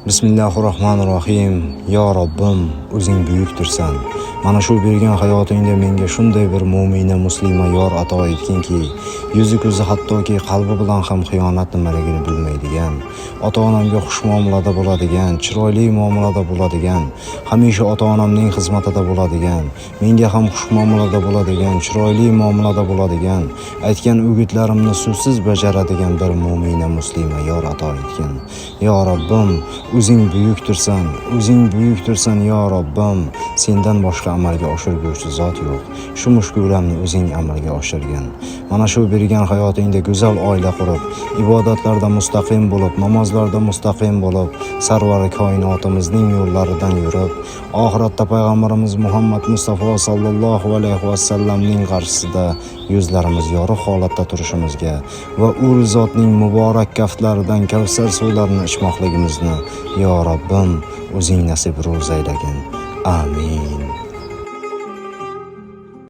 Bismillahirrohmanirrohim. Yo Robbim, o'zing buyukdirsan. Mana shu bergan hayotingda menga shunday bir mo'mina muslima yor ato etginki, yuzi ko'zi, hattoki qalbi bilan ham xiyonat nimaligini bilmaydigan, ota-onamga xush muomalada bo'ladigan, chiroyli muomalada bo'ladigan, hamisha ota-onamning xizmatida bo'ladigan, menga ham xush muomalada bo'ladigan, chiroyli muomalada bo'ladigan, aytgan o'gitlarimni so'zsiz bajaradigan bir mo'mina muslima yor ato etgin. Yo Robbim, o'zing buyukdirsan, o'zing buyukdirsan, yo Robbim, sendan boshqa amalga oshirguvchi zot yo'q. Shu mushkulamni o'zing amalga oshirgin. Mana shu bergan hayotingda go'zal oila qurib, ibodatlarda mustaqim bo'lib, namozlarda mustaqim bo'lib, sarvari koinotimizning yo'llaridan yurib, oxiratda payg'ambarimiz Muhammad Mustafa sallallohu alayhi vasallamning qarshisida yuzlarimiz yorug' holatda turishimizga va u zotning muborak kaftlaridan kavsar suvlarini ichmoqligimizni, yo Robbim, o'zing nasib ro'z aylagin. Amin.